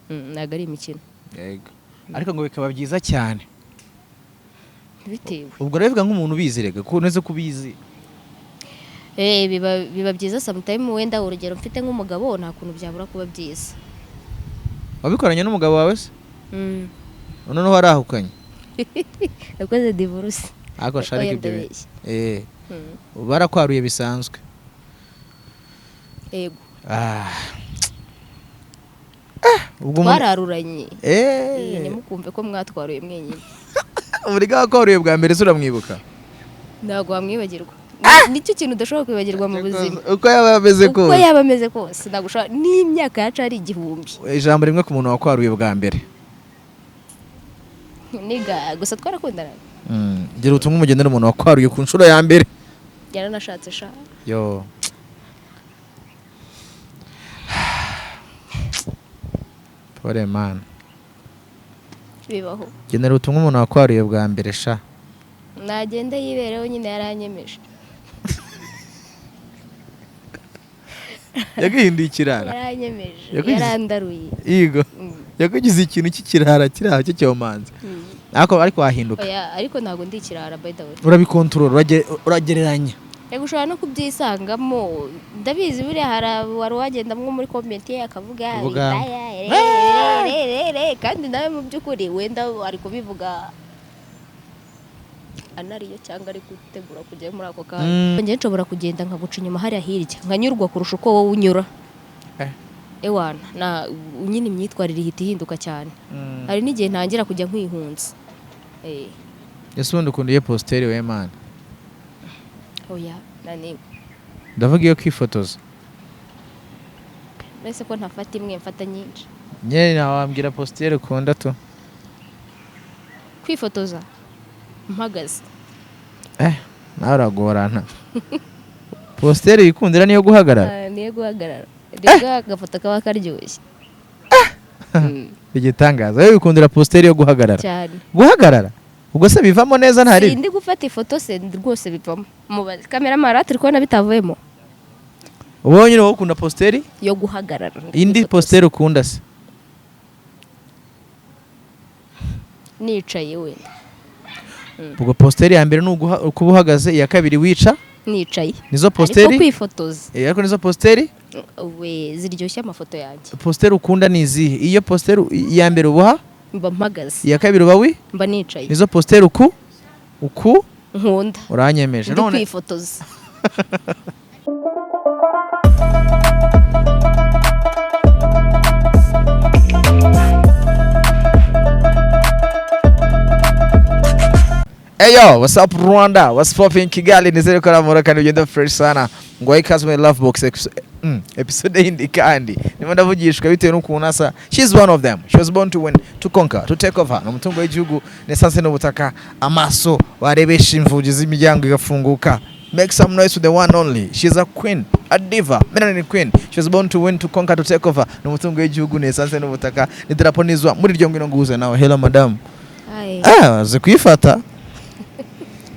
Ntabwo ari imikino. Yego, ariko ngo bikaba byiza cyane. Bitewe. Ubwo rero bivuga nk'umuntu ubizi, rega ko uneze ko ubizi. Biba byiza sometime. Wenda urugero mfite nk'umugabo, nta kuntu byabura kuba byiza. Wabikoranye n'umugabo wawe se? Noneho warahukanye? Nakoze divorce. Ariko sharika Oya, ibyo ndabeshya. Barakwaruye bisanzwe? Yego. Ah. Ah, ubwo Twararuranye. Ntimukumve ko mwatwaruye mwenyine. Buri wakwaruye bwa mbere se uramwibuka? Ntabwo wamwibagirwa. Nicyo kintu udashobora kwibagirwa mu buzima. Uko yaba ameze Uko kose. yaba ameze kose, ntabwo ushobora, n'imyaka yacu ari 1000. Ijambo rimwe ku muntu wakwaruye bwa mbere. Niga gusa, twarakundanaga. Gira ubutumwa umugenera umuntu wakwaruye ku nshuro ya mbere. Yaranashatse sha. Yo, pole man. Bibaho. Genera ubutumwa umuntu wakwaruye bwa mbere sha. Nagenda yibereho nyine, yaranyemeje. Yaguhinduye ikirara. Yaranyemeje. Yakugize- Yarandaruye. Yego. Yakugize ikintu cy'ikirara kiri aho cy'icyomanzi, ariko wahinduka. Oya, ariko ntabwo ndi ikirara, by the way. Urabikontorora, uragereranya. Reka, ushobora no kubyisangamo, ndabizi. Buriya hari wari wagenda nko muri comment ye akavuga Uvuga. "Ritaya, re, re, re, re," kandi nawe mu by'ukuri wenda ari kubivuga anariyo cyangwa ari gutegura kujya muri ako kanya. Njye nshobora kugenda nkaguca inyuma hariya hirya nkanyurwa kurusha uko wowe unyura. Ewana na nyine imyitwarire ihita ihinduka cyane. Hari n'igihe ntangira kujya nkwihunza. Ese ubundi ukunda iyo posture we man? Oya, nani. Ndavuga iyo kwifotoza. Uretse ko ntafata imwe, mfata nyinshi. Nyine wambwira posture ukunda tu. Kwifotoza mpagaze. Nawe uragorana. Posture yikundira niyo guhagarara? Ah, niyo guhagarara rero, agafoto kaba karyoshye. Igitangaza, wowe wikundira posture yo guhagarara? Cyane. Guhagarara ubwo se bivamo neza ntari? Sindi gufata ifoto se rwose bivamo? Mubaze kameramani, turi kubona bitavuyemo. Wowe nyine wowe ukunda posture Yo guhagarara ndi indi kwifotoza. Posture ukunda se? Nicaye wenda. Ubwo posture ya mbere ni ukuba uhagaze, iya kabiri wica Nicaye. Nizo Ariko posture kwifotoza. Ariko nizo posture We ziryoshye amafoto yanjye. Posture ukunda ni izihe? Iyo posture iya mbere ubuha Mba mpagaze. Iya kabiri uba wi Mba nicaye. Nizo posture uku Nkunda. Uranyemeje. Ndi None kwifotoza. Hey yo, what's up Rwanda? What's poppin Kigali? Nizere ko ari kandi ugenda fresh sana. Ngo ikaze muri Love Box episode yindi kandi. Ndimo ndavugishwa bitewe n'ukuntu asa. She's one of them. She was born to win, to conquer, to take over. Ni umutungo w'igihugu, n'essence n'ubutaka, amaso warebesha imvugi z'imiryango igafunguka. Make some noise to the one only. She's a queen, a diva, melanin queen. She was born to win, to conquer, to take over. Ni umutungo w'igihugu, n'essence n'ubutaka, n'idarapo nizwa muri iryo ngwino nguhuze nawe. Hello madam. Hi. Ah, uzi kuyifata.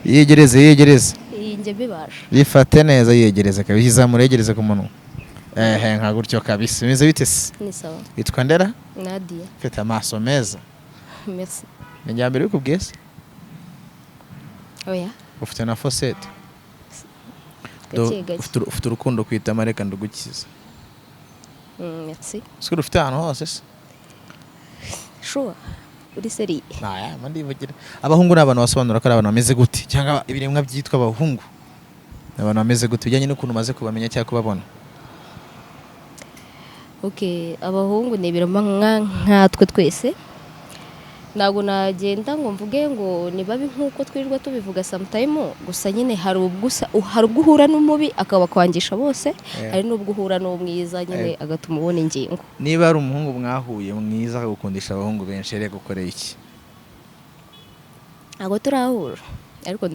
Yegereze, yegereze. Iyi njye mbibasha. Yifate neza, yegereze kabisa, izamura, yegereze ku munwa. Ehe, nka gutyo kabisa. Bimeze bite se? Ni sawa. Witwa Ndera? Nadia. Ufite amaso meza. Merci. Ni njya mbere bikubwiye se? Oya. Ufite na fosete. Gake gake. Ufite urukundo ku itama, reka ndugukize. Merci. Siko rufite ahantu hose se? Sure, uri sérieux? Naya, mba ndivugira. Abahungu ni abantu basobanura ko ari abantu bameze gute? Cyangwa ibiremwa byitwa abahungu ni abantu bameze gute bijyanye n'ukuntu umaze kubamenya cyangwa kubabona? Okay, abahungu ni ibiremwa nkatwe twese. Ntabwo nagenda ngo mvuge ngo ni babi nk'uko twirirwa tubivuga sometime. Gusa nyine hari ubwo uhura n'umubi akabakwangisha bose. Hari n'ubwo uhura n'umwiza nyine agatuma ubona ingingo. Niba ari umuhungu mwahuye mwiza akagukundisha abahungu benshi, yari yagukoreye iki? Ntabwo turahura, ariko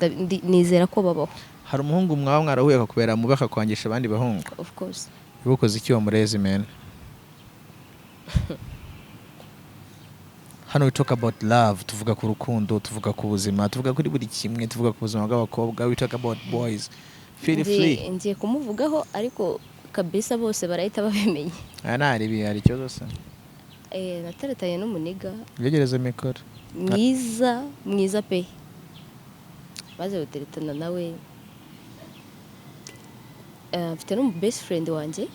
nizera ko babaho. Hari umuhungu mwaba mwarahuye akakubera mubi akakwangisha abandi bahungu? Of course. Yagukoze iki uwo murezi man? Hano we talk about love, tuvuga ku rukundo, tuvuga ku buzima, tuvuga kuri buri kimwe, tuvuga ku buzima bw'abakobwa, we talk about boys. Feel free. Ngiye kumuvugaho, ariko kabisa bose barahita babimenya. Aya ntari ibi, hari ikibazo se? Nateretanye n'umunigga. Yegereze mikoro. Mwiza mwiza pe. Maze guteretana nawe, mfite n'umu best friend wanjye,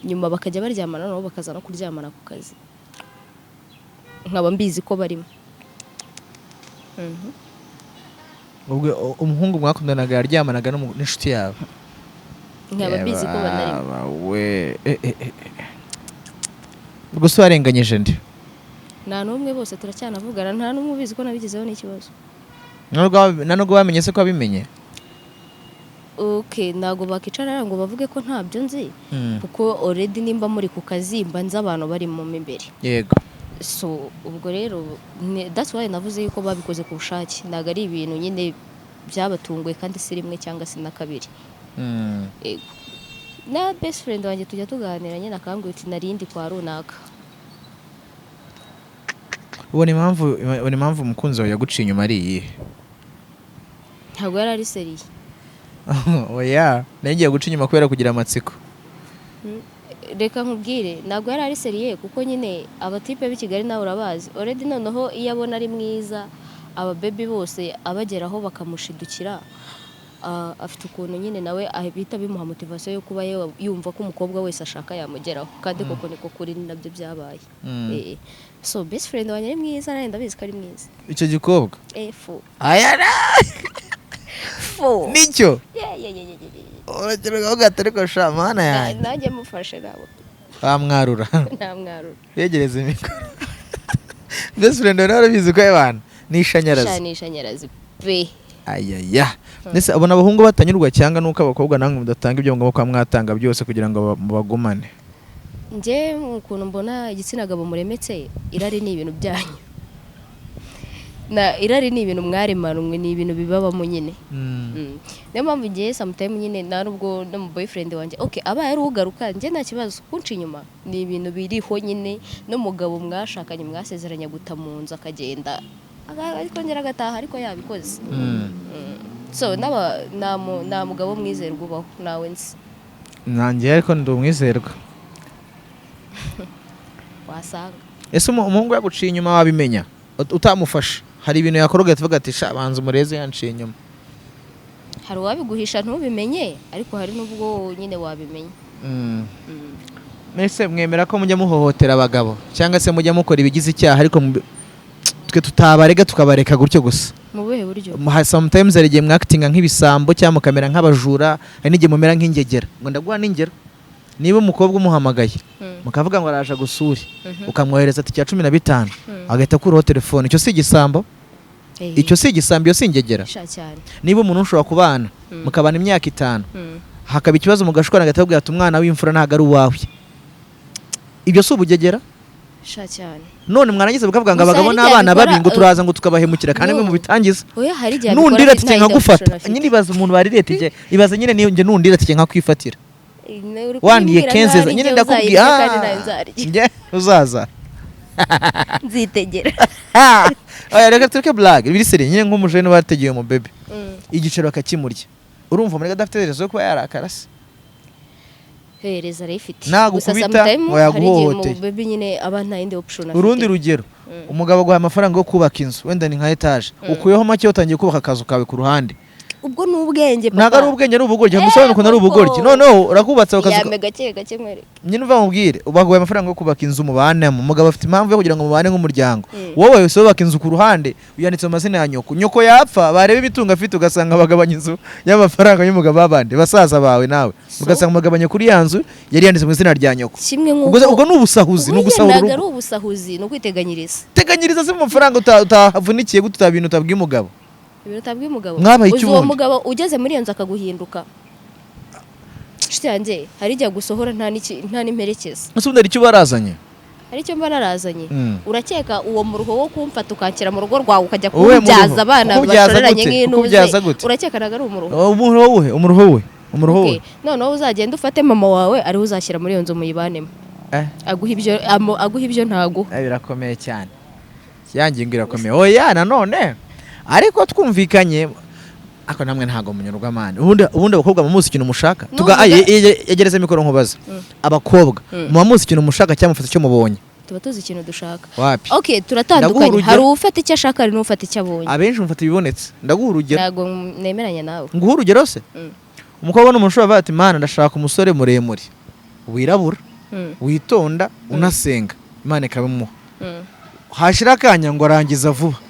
nyuma bakajya baryamana, nabo bakaza no kuryamana ku kazi, nkaba mbizi ko barimo. Ubwo umuhungu mwakundanaga yaryamanaga n'inshuti yawe? Nkaba mbizi ko banarimo. Yaba we, ubwo se warenganyije ndi? Nta n'umwe, bose turacyanavugana, nta n'umwe ubizi ko nabigizeho n'ikibazo. Nta nubwo bamenye se ko wabimenye? Okay, ntabwo bakicara ngo bavuge ko ntabyo nzi, kuko already nimba muri ku kazi mba nzi abantu barimo mo imbere. So ubwo rero that's why navuze yuko babikoze ku bushake, ntabwo ari ibintu nyine byabatunguye, kandi si rimwe cyangwa se na kabiri. Ego. Na best friend wanjye tujya tuganira nyine, akambwira uti narindi kwa runaka. Ubona impamvu umukunzi wawe yaguciye inyuma ari iyihe? Ntabwo yari ari sérieux. Oya, nayo ngiye guca inyuma kubera kugira amatsiko. Reka nkubwire, ntabwo yari ari sérieux, kuko nyine abatipe b'i Kigali nawe urabazi already. Noneho iyo abona ari mwiza, ababebi bose abageraho bakamushidukira. Afite ukuntu nyine nawe bihita bimuha motivation yo kuba yumva ko umukobwa wese ashaka yamugeraho, kandi koko niko kuri, ni nabyo byabaye. So best friend wanjye ari mwiza, nanjye ndabizi ko ari mwiza. Icyo gikobwa? Fu. Aya. Fu. Nicyo? Yeah. Uragira ukavuga ati ariko sha mana yanjye. Nanjye mufashe nawe. Bamwarura. Ntamwarura. Yegereza mikoro. Best friend wawe nawe urabizi ko abantu ni ishanyarazi. Sha, ni ishanyarazi pe. Ayaya, ndetse abona abahungu batanyurwa, cyangwa nuko abakobwa namwe mudatanga ibyo mugomba kuba mwatanga byose kugira ngo mubagumane? Njye ukuntu mbona igitsina gabo muremetse, irari ni ibintu byanyu, na irari ni ibintu mwaremanwe, ni ibintu bibabamo nyine. Niyo mpamvu ngiye sometime nyine, nta nubwo no mu boyfriend wanjye, okay, abaye ari ugaruka njye nta kibazo. Kunca inyuma ni ibintu biriho nyine, n'umugabo mwashakanye mwasezeranye guta mu nzu akagenda, akongera agataha, ariko yabikoze. So n'aba nta mugabo mwizerwa ubaho, nawe nzi. Nanjye ariko ndi umwizerwa. Wasanga. Ese umuhungu yaguciye inyuma wabimenya utamufashe? Hari ibintu yakora ugahita uvuga ati sha, banza umureze, yanciye inyuma. Hari uwabiguhisha ntubimenye, ariko hari n'ubwo nyine wabimenya. Mbese mwemera ko mujya muhohotera abagabo, cyangwa se mujya mukora ibigize icyaha, ariko twe tutabarega tukabareka gutyo gusa? Mu buhe buryo? Sometimes hari igihe mwakitinga nk'ibisambo cyangwa mukamera nk'abajura, hari n'igihe mumera nk'ingegera. Ngo ndaguha n'ingero: niba umukobwa umuhamagaye, mukavuga ngo araje agusure, ukamwohereza ati cya 15, agahita akuraho telefone, icyo si igisambo? Icyo si igisambo? Iyo si ingegera? Sha, cyane. Niba umuntu ushobora kubana, mukabana imyaka 5, hakaba ikibazo mugashwana, agahita akubwira ati umwana w'imfura ntabwo ari uwawe, ibyo si ubugegera? Sha, cyane. None mwarangiza mukavuga ngo Gusa abagabo hari igihe n'abana babi, abikora, ngo turaza ngo tukabahemukira, kandi mwe no. mubitangiza. Oya, hari igihe abikora Nundira tike nta yindi nkagufata. option afite. Nyine ibaza umuntu baririye tike, ibaza nyine niyo njye nundira tike nkakwifatira. Uri Wandiye kubimbwira kenzeza nkaho ari nyine njye ndakubwiye. uzayirya kandi nawe nzarya. Njye uzaza. Nzitegera. Oya, reka tureke blague, biri sérieux nyine. Nk'umujene bategeye mu bebe, igiciro bakakimurya, urumva muri adafite raison yo kuba yarakara se? Hereza arayifite. Nagukubita, Gusa sometime ngo hari igihe yaguhohoteye. mu baby nyine aba nta yindi option afite. Urundi rugero, umugabo aguha amafaranga yo kubaka inzu, wenda ni nka etaje, ukuyeho make, utangiye kubaka akazu kawe ku ruhande. Ubwo ni ubwenge, papa. Ntabwo ari ubwenge, ari ubugoryi. Gusobanura ukuntu ari ubugoryi, noneho urakubatse akazu Yame gake gake mwereke. Nyine uva mubwire, baguhaye amafaranga yo kubaka inzu mubanemo, umugabo afite impamvu yo kugira ngo mubane nk'umuryango. Wowe wese wubaka inzu ku ruhande, uyanditse mu mazina ya nyoko. Nyoko yapfa, bareba imitungo afite, ugasanga bagabanya inzu y'amafaranga y'umugabo w'abandi basaza bawe, nawe ugasanga mugabanya kuri ya nzu yari yanditse mu izina rya nyoko. Kimwe Ubwo nk'uko ubwo ni ubusahuzi, ni Oya, ugusahura ntabwo ari urugo. ubusahuzi, ni ukwiteganyiriza. Teganyiriza se mu mafaranga utavunikiye gute, uta bintu utabwiye umugabo? Ibintu utabwiye umugabo. Mwabaye iki Uzi uwo ubundi? mugabo ugeze muri iyo nzu akaguhinduka, inshuti yanjye, hari igihe agusohora nta nta n'imperekeza. Ese ubundi hari icyo barazanye? Hari icyo mba narazanye. Urakeka uwo muruho wo kumfata ukanshyira mu rugo rwawe, ukajya Uwuhe muruho? kumbyaza abana Kukubyaza bashoreranye gute? nk'intuze, Kukubyaza gute? urakeka ntabwo ari umuruho? Umuruho wuhe? Umuruho we, umuruho we? Okay. Noneho uzagenda ufate mama wawe, ariwe uzashyira muri iyo nzu muyibanemo, aguha ibyo aguha ibyo ntaguha. Birakomeye cyane, ya ngingo irakomeye. Oya, nanone ariko twumvikanye, ariko namwe ntabwo munyurwa man. Ubundi abakobwa muzi ikintu mushaka? Tuga Nuvuga- aye, yegereze mikoro nkubaze. Abakobwa, muba muzi ikintu mushaka cyangwa mufata icyo mubonye? Tuba tuzi ikintu dushaka. Wapi. Okay, Ndaguha turatandukanye. urugero. Hari ufata icyo ashaka, hari n'ufata icyo abonye. Abenshi mufata ibibonetse. Ndaguha urugero. Ntabwo nemeranya nawe. Nguha urugero se? Mm. Umukobwa n'umuntu ushobora kuvuga ati: "Mana, ndashaka umusore muremure, wirabura, witonda, unasenga." Imana ikabimuha. Hashira akanya ngo arangiza vuba.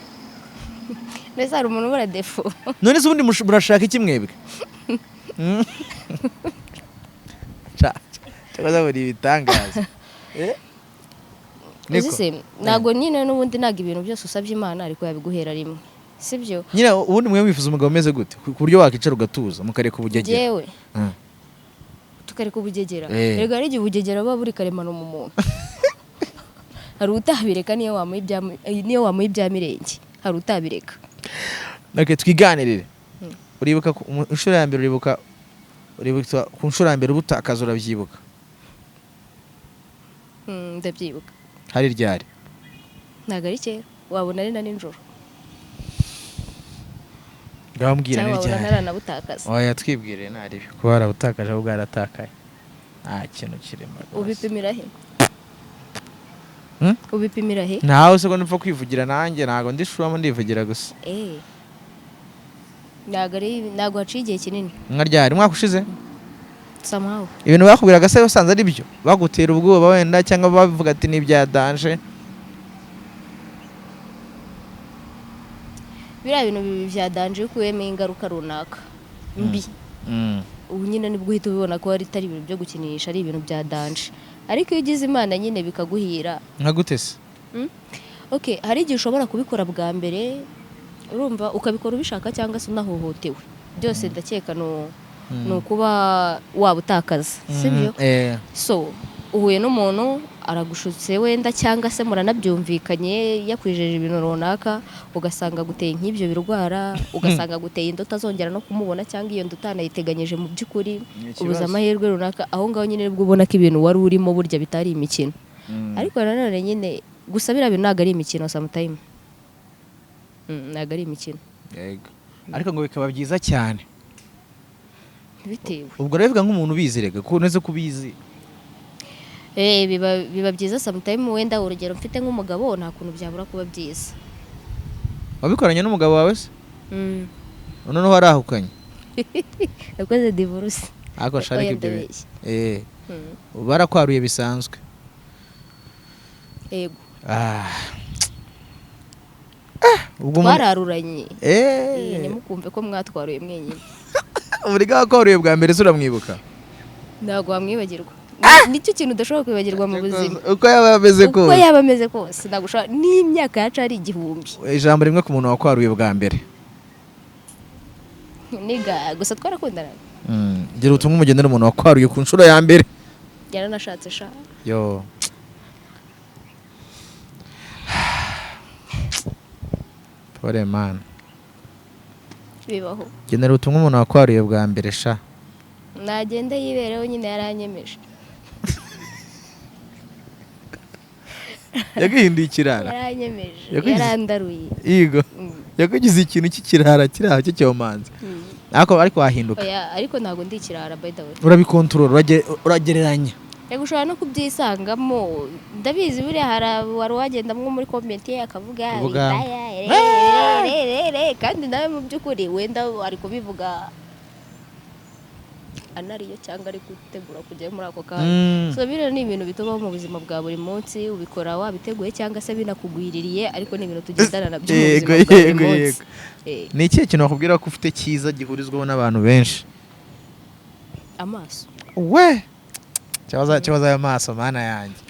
Mbese hari umuntu ubura défaut? None se ubundi murashaka iki mwebwe? Cyakoze buri ibitangaza. Eh? Uzi Niko. se, ntabwo nyine n'ubundi, ntabwo ibintu byose usabye Imana ariko yabiguhera rimwe, sibyo? Nyine ubundi mwe mwifuza umugabo umeze gute, ku buryo wakicara ugatuza, mukareka ubugegera? Jewe? Tukareka ubugegera? Erega hari igihe ubugegera buba buri karemano mu muntu. Hari utabireka, niyo wamuha ibya mirenge, hari utabireka. Okay, twiganirire. Uribuka inshuro ya mbere, uribuka ku nshuro ya mbere ubutakaza, urabyibuka? Ndabyibuka. Hari ryari? Ntabwo ari kera, wabona ari na nijoro. Ngambwira ni Cyangwa wabona ryari? ntaranabutakaza. Oya, twibwire, ntaribi kuba warabutakaje ahubwo bwaratakaye, nta kintu kirimo rwose. Ubipimira he? Hmm? Ubipimira he? Ntawe se ko nipfa kwivugira nanjye, ntabwo ndishuramo, ndivugira gusa. Ntabwo ari, ntabwo haciye igihe kinini. Nka ryari? Umwaka ushize? Somehow. Ibintu bakubwiraga se usanze ari byo bagutera ubwoba wenda, cyangwa bavuga ati ni ibya danger? Biriya bintu bibiri bya danger, iyo ukuyemo ingaruka runaka mbi, ubu nyine nibwo uhita ubibona ko ari itari ibintu byo gukinisha, ari ibintu bya danger. Ariko iyo ugize Imana nyine bikaguhira. Nka gute se? Okay, hari igihe ushobora kubikora bwa mbere, urumva, ukabikora ubishaka cyangwa se unahohotewe. Byose ndakeka ni ukuba waba utakaza, sibyo? Eh. So uhuye n'umuntu aragushutse wenda, cyangwa se muranabyumvikanye, yakwijeje ibintu runaka, ugasanga aguteye nk'ibyo birwara, ugasanga aguteye inda utazongera no kumubona, cyangwa iyo nda utanayiteganyije mu by'ukuri. Ni ikibazo. Ubuze amahirwe runaka aho ngaho nyine, nibwo ubona ko ibintu wari urimo burya bitari imikino. Ariko nanone nyine gusa biriya bintu ntabwo ari imikino sometime. Ntabwo ari imikino. Yego, ariko ngo bikaba byiza cyane. Bitewe. Ubwo rero bivuga nk'umuntu ubizi, rega ko uneze ko ubizi. Biba byiza sometime. Wenda urugero, mfite nk'umugabo, nta kuntu byabura kuba byiza. Wabikoranye n'umugabo wawe se? Noneho warahukanye? Yakoze divorce. Ariko sharika Oya, ibyo ndabeshya. Barakwaruye bisanzwe? Yego. Ah. Ah, ubwo Twararuranye. Ntimukumve ko mwatwaruye mwenyine. Buri wakwaruye bwa mbere se uramwibuka? Ntabwo wamwibagirwa. Nicyo kintu udashobora kwibagirwa mu buzima. Uko yaba ameze Uko kose. yaba ameze kose, ntabwo ushobora, n'imyaka yacu ari 1000. Ijambo rimwe ku muntu wakwaruye bwa mbere. Niga gusa, twarakundanaga. Gira ubutumwa umugenera umuntu wakwaruye ku nshuro ya mbere. Yaranashatse sha. Yo, pole man. Bibaho. Genera ubutumwa umuntu wakwaruye bwa mbere sha. Nagenda yibereho nyine, yaranyemeje. Yaguhinduye ikirara. Yaranyemeje. Yakugize- Yarandaruye. Yego. Yakugize ikintu cy'ikirara kiri aho cy'icyomanzi, ariko wahinduka. Oya, ariko ntabwo ndi ikirara, by the way. Urabikontorora, uragereranya. Reka, ushobora no kubyisangamo, ndabizi. Buriya hari wari wagenda nko muri comment ye akavuga Uvuga. "Ritaya, re, re, re, re," kandi nawe mu by'ukuri wenda ari kubivuga anariyo cyangwa ari gutegura kujyayo muri ako kanya. So biriya ni ibintu bitubaho mu buzima bwa buri munsi, ubikora wabiteguye cyangwa se binakugwiririye, ariko ni ibintu tugendana nabyo mu Yego, buzima bwa buri yego, munsi. Yego. Ni ikihe kintu wakubwira ko ufite cyiza gihurizwaho n'abantu benshi? Amaso. We, kibazo ayo maso, mana yanjye,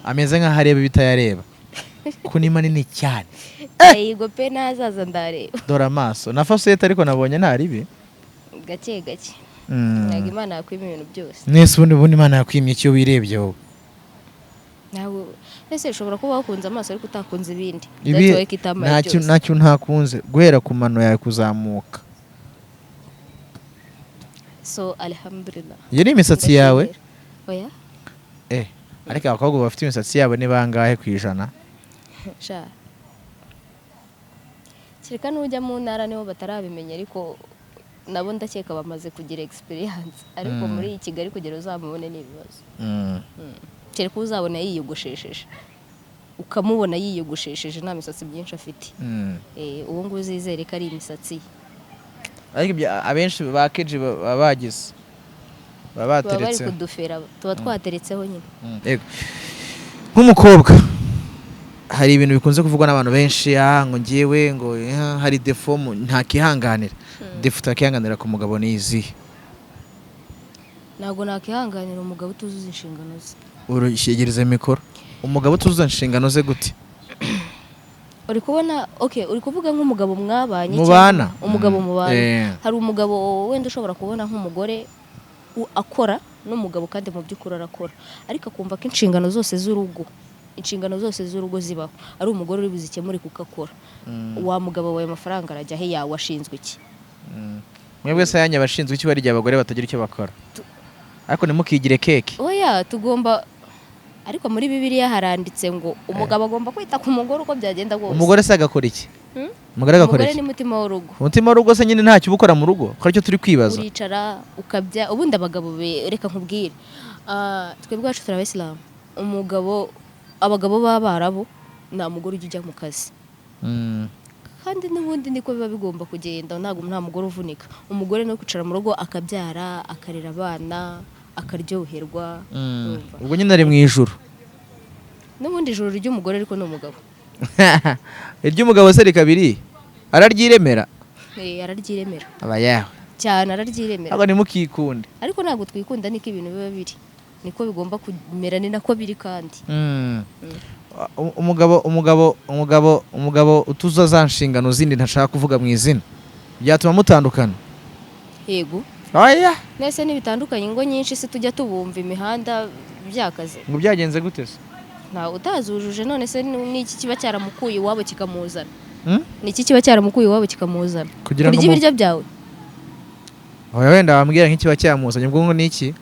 ameze nk'aho areba ibitayareba, ko ni manini cyane. Yego pe, n'ahazaza ndareba. Dore amaso na facette, ariko nabonye nta ribi. Gake gake. Ntabwo Imana yakwima ibintu byose. Mwese ubundi Imana yakwimye icyo wirebye wowe? Ntabwo ese ushobora kuba wakunze amaso ariko utakunze ibindi? Ibi That's why kitamaye ntacyo byose. Ntacyo ntakunze guhera ku mano yawe kuzamuka. So alhamdulillah. Iyo ni imisatsi yawe? Ndashimira. Oya. Ariko abakobwa bafite imisatsi yabo ni bangahe ku ijana? Sha, kereka n'ujya mu ntara nibo batarabimenya, ariko nabo ndakeka bamaze kugira experience. Ariko muri Kigali kugira uzamubone ni ibibazo. Kereka uzabona yiyogoshesheje. Ukamubona yiyogoshesheje, nta misatsi myinshi afite. Uwo nguwo uzizere ko ari imisatsi ye. Ariko ibyo abenshi ba keji baba bagize, baba baba bari bateretse kudufera, tuba twateretseho nyine. Yego. Nk'umukobwa hari ibintu bikunze kuvugwa n'abantu benshi, ngo ngewe ngo hari défaut ntakihanganira. Défaut utakihanganira ku mugabo ni izihe? Ntabwo nakwihanganira umugabo utuzuza inshingano ze. Urushyigiriza mikoro. Umugabo utuzuza inshingano ze gute? Uri kubona, okay, uri kuvuga nk'umugabo mwabanye Mubana. cyangwa umugabo mubana? Eh. Hari umugabo wenda ushobora kubona nk'umugore akora n'umugabo, kandi mu by'ukuri arakora, ariko akumva ko inshingano zose z'urugo, inshingano zose z'urugo zibaho ari umugore uri buzikemure kuko akora. Wa mugabo wawe, amafaranga arajya he? Yawe ashinzwe iki? Mwebwe se yanyu abashinzwe iki? Bari igihe abagore batagira icyo bakora, ariko ntimukigire keke. Oya, tugomba, ariko muri Bibiliya haranditse ngo umugabo agomba kwita ku mugore uko byagenda kose. Umugore se agakora iki? Hmm? Umugore agakora Umugore iki? ni mutima w'urugo. Umutima w'urugo se nyine ntacyo uba ukora mu rugo, ko aricyo turi kwibaza? Uricara ukabya. Ubundi abagabo be, reka nkubwire. Twebwe iwacu turi abayisilamu. Umugabo, abagabo b'abarabu, nta mugore ujya ujya mu kazi. Kandi n'ubundi niko biba bigomba kugenda. Ntabwo nta mugore uvunika. Umugore ni kwicara mu rugo, akabyara, akarera abana, akaryoherwa. Urumva? Ubwo nyine ari mu ijuru. N'ubundi ijuru ry'umugore ariko ni umugabo. Iry'umugabo se rikabiri araryiremera? Araryiremera. Aba yawe. Cyane, araryiremera. Ntabwo, ntimukikunde. Ariko ntabwo twikunda, niko ibintu biba biri, niko bigomba kumera, ni nako biri kandi. Umugabo utuza za nshingano zindi ntashaka kuvuga mu izina, byatuma mutandukana? Yego. Oya. Nese ntibitandukanye? Ingo nyinshi se tujya tubumva imihanda byakaze? Ngo byagenze gute se? Nta utazujuje. None se ni iki kiba cyaramukuye iwabo kikamuzana? Hmm? Ni iki kiba cyaramukuye iwabo kikamuzana? Kugira ngo Kurya ibiryo byawe? Oya, wenda wambwira nk'ikiba cyamuzanye, ubwo ngo ni iki?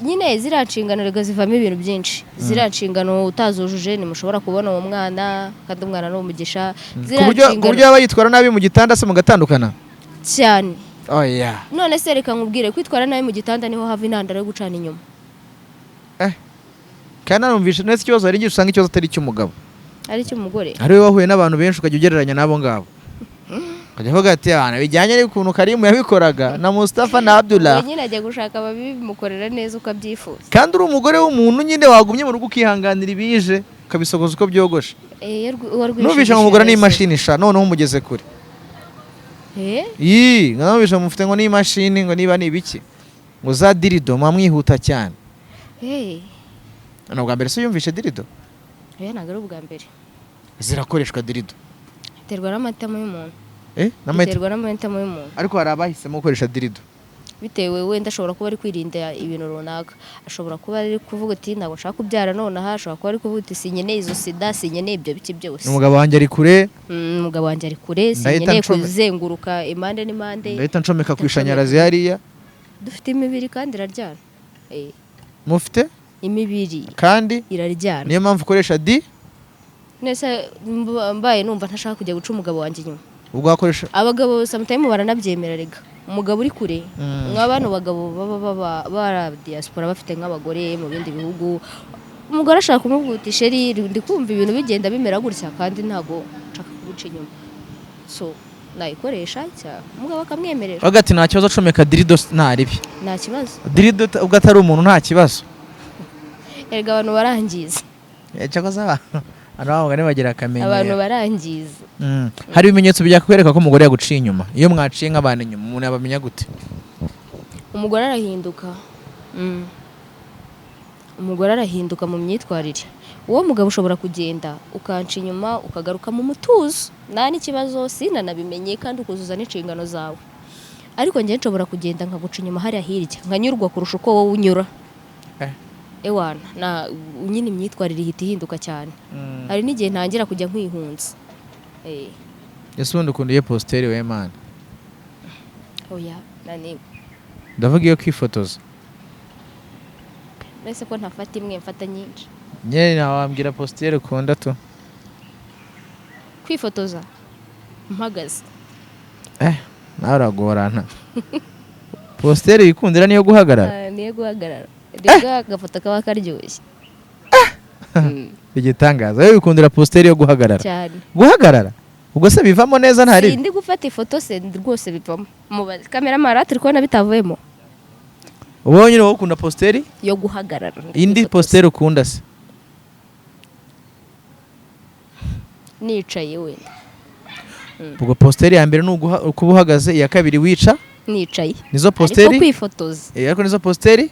Nyine ziriya nshingano rega zivamo ibintu byinshi. Ziriya nshingano utazujuje, ntimushobora kubona uwo mwana, kandi umwana ni umugisha. Ku Ziriya buryo ku nshingano buryo yaba yitwara nabi mu gitanda se mugatandukana? Cyane. Oya. None se reka nkubwire, kwitwara nabi mu gitanda niho hava intandaro yo gucana inyuma. Kandi nanumvishe neza ikibazo, hari igihe usanga ikibazo atari icy'umugabo, ari icy'umugore. Ari we wahuye n'abantu benshi, ukajya ugereranya n'abo ngabo, ukajya uvuga ati abantu bijyanye n'ukuntu Karimu yabikoraga na Mustafa na Abdullah. Ubwo nyine ajya gushaka ababimukorera neza uko abyifuza. Kandi uri umugore w'umuntu nyine, wagumye mu rugo ukihanganira ibije, ukabisogoza uko byogoshe. Eh, iyo uwarwishije Numvishe ngo umugore wese. n'imashini sha, noneho umugeze kure. Eh? Yii, numvishe mufite ngo n'imashini, ngo niba ni ibiki, ngo za dirido mwamwihuta cyane. Eh, Ni ubwa mbere se yumvishe dirido? Oya, ntabwo ari ubwa mbere. Zirakoreshwa dirido? Biterwa n'amahitamo y'umuntu. Eh, n'amahitamo. Biterwa n'amahitamo y'umuntu. Ariko hari abahisemo gukoresha dirido. Bitewe, wenda ashobora kuba ari kwirinda ibintu runaka, ashobora kuba ari kuvuga ati ntabwo nshaka kubyara nonaha, ashobora kuba ari kuvuga ati sinkeneye izo sida, sinkeneye ibyo biki byose. Umugabo wanjye ari kure. Umugabo wanjye ari kure, Ndahita sinkeneye kuzenguruka impande n'impande. Ndahita ncomeka ku ishanyarazi hariya. Dufite imibiri kandi iraryana. Mufite Imibiri kandi iraryana. Niyo mpamvu ukoresha di Nese mbaye numva ntashaka kujya guca umugabo wanjye inyuma? Ubwo wakoresha. Abagabo sometimes baranabyemera rega, umugabo uri kure. Nka bano bagabo baba bara diaspora, bafite nk'abagore mu bindi bihugu, umugore ashaka kumubwira uti chéri, ndi kumva ibintu bigenda bimera gutya, kandi ntago nshaka kuguca inyuma, so nayikoresha cyangwa umugabo akamwemerera. Bavuga ati nta kibazo, comeka dirido nta ribi. Nta kibazo. Dirido ubwo atari umuntu, nta kibazo. Erega abantu barangiza. Cyangwa se abantu bamugani bagira akamenyero. Abantu barangiza. Hari ibimenyetso byakwereka ko umugore yaguciye inyuma? Iyo mwaciye nk'abantu inyuma, umuntu yabamenya gute? Umugore arahinduka. Umugore arahinduka mu myitwarire. Uwo mugabo ushobora kugenda ukanca inyuma, ukagaruka mu mutuzo, nta n'ikibazo, sinanabimenye, kandi ukuzuza n'inshingano zawe. Ariko njye nshobora kugenda nkaguca inyuma hariya hirya, nkanyurwa kurusha uko wowe unyura. Ewana na nyine imyitwarire ihita ihinduka cyane. Hari n'igihe ntangira kujya nkwihunza. Ese ubundi ukunda iyo posture we man? Oya, nani? Ndavuga iyo kwifotoza. Mbese ko ntafata imwe, mfata nyinshi. Nyine ntawambwira posture ukunda tu. Kwifotoza mpagaze. Nawe uragorana. Posture wikundira niyo guhagarara? Ah, niyo guhagarara. Rero agafoto kaba karyoshye. Igitangaza, wowe wikundira posture yo guhagarara? Cyane. Guhagarara ubwo se bivamo neza ntari? Sindi gufata ifoto se, rwose bivamo. Mubaze cameraman, turi kubona bitavuyemo. Wowe nyine wowe ukunda posture Yo guhagarara ndi Indi kwifotoza. posture ukunda se? Nicaye wenda. Ubwo posture ya mbere ni ukuba uhagaze, iya kabiri wica Nicaye. Nizo Ariko posture kwifotoza. Ariko nizo posture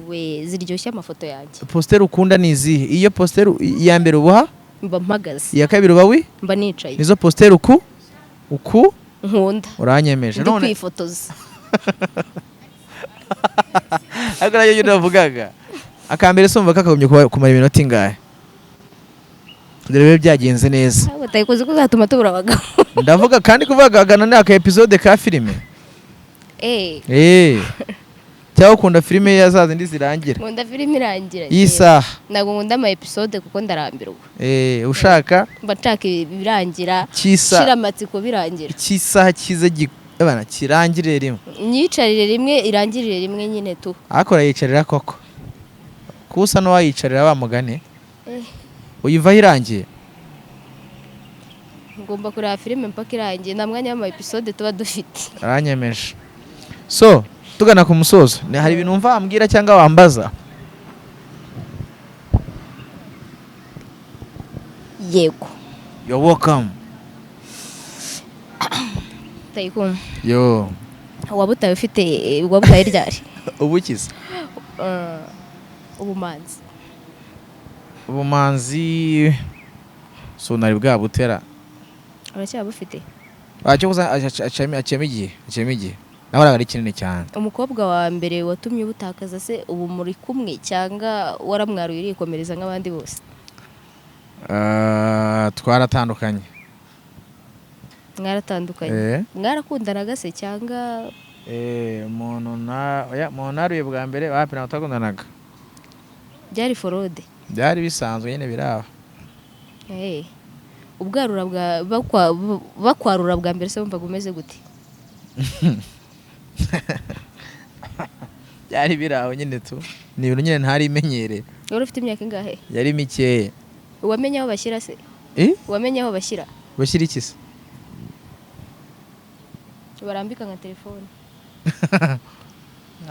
We ziryoshye amafoto yanjye. Posture ukunda ni izihe? Iyo posture iya mbere ubuha Mba mpagaze. Iya kabiri uba wi Mba nicaye. Nizo posture uku Nkunda. Uranyemeje. Ndi None kwifotoza. Ariko nacyo nyine navugaga, akambere se wumva kakagombye kumara iminota ingahe kugira bibe byagenze neza? Ntabwo utayikoze ko uzatuma tubura abagabo. Ndavuga kandi kuvuga gana ni aka episode ka filime. Eh. Cyangwa ukunda filime ya za zindi zirangira? Nkunda filime irangira. Y'isaha. Ntabwo nkunda ama episode kuko ndarambirwa. Ushaka Mba nshaka ibirangira. cy'isa Shira amatsiko birangira. Cy'isaha cyiza abana kirangire rimwe. Nyicarire rimwe, irangirire rimwe nyine tu. Ariko urayicarira koko, kuba usa n'uwayicarira wa mugani? Eh. Uyivaho irangiye? Ngomba kureba filime mpaka irangiye, nta mwanya w'ama episode tuba dufite. Aranyemeje. So tugana ku musozo, hari ibintu wumva wambwira cyangwa wambaza? Yego. You're welcome. Tayikumva. Yo. Waba utaye ufite, waba utaye ryari? Ubukiza? Ubumanzi. Ubumanzi so nari bwabutera. Uracyabufite? Cyo kuza aciyemo igihe, aciyemo igihe, nahoraga ari kinini cyane. Umukobwa wa mbere watumye ubutakaza se, ubu muri kumwe cyangwa waramwaruye urikomereza nk'abandi bose? Twaratandukanye. Mwaratandukanye? Eh. Mwarakundanaga se cyangwa? Umuntu na oya, umuntu naruye bwa mbere wapi, ntabwo twakundanaga. Byari forode? Byari bisanzwe nyine biraba. Ubwarura bwa bakwarura bwa mbere se wumvaga umeze gute? Byari biraho nyine tu, ni ibintu nyine ntari imenyereye. Wari ufite imyaka ingahe? Yari mikeya. Wamenye aho bashyira se? Eh? Wamenye aho bashyira? Bashyira iki se? Barambika nka telefone.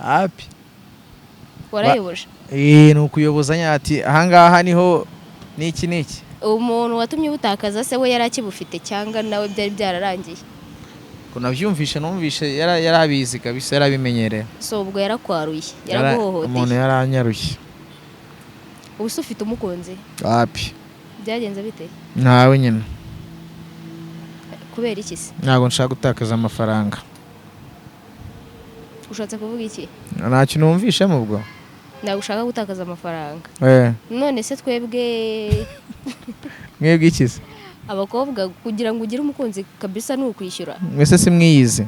Api. Warayoboje? Ni ukuyobozanya ati ahangaha niho niki niki. Umuntu watumye ubutakaza se we yari akibufite cyangwa nawe byari byararangiye? Ko nabyumvishe, numvishe yarabizi kabisa, yarabimenyereye. So ubwo yarakwaruye? Umuntu Yaraguhohoteye? Yaranyaruye. Ubu se ufite umukunzi? Api. Byagenze bite? Ntawe nyine. Kubera iki se? Ntabwo nshaka gutakaza amafaranga. Ushatse kuvuga iki? Nta kintu wumvishemo ubwo. Ntabwo ushaka gutakaza amafaranga? Eh. None se twebwe Mwebwe iki se? abakobwa, kugira ngo ugire umukunzi kabisa ni ukwishyura. Mwese si mwiyizi?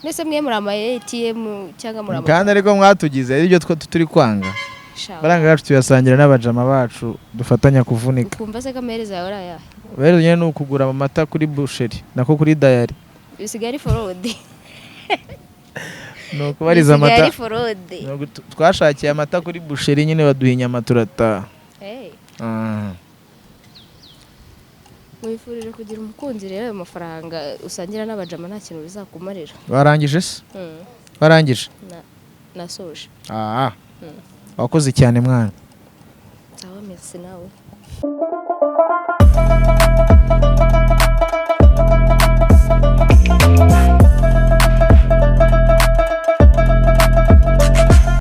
Mbese mwe muri ama ATM cyangwa muri ama Kandi ariko mwatugize aribyo turi kwanga. Sha. Amafaranga yacu tuyasangira n'abajama bacu dufatanya kuvunika. Ukumva se ko amaherezo yawe ari ayahe? Rero nyine ni ukugura amata kuri boucherie nako kuri dairy. Bisigaye ari forode. Ni ukubariza Bisigaye amata. ari forode. Ni twashakiye amata kuri boucherie nyine baduha inyama turataha. Hey. Ah. Mwifurije kugira umukunzi rero, ayo mafaranga usangira n'abajama nta kintu bizakumarira. Warangije se? Warangije? Nasoje. Ah. Wakoze cyane mwana. Sawa, merci nawe.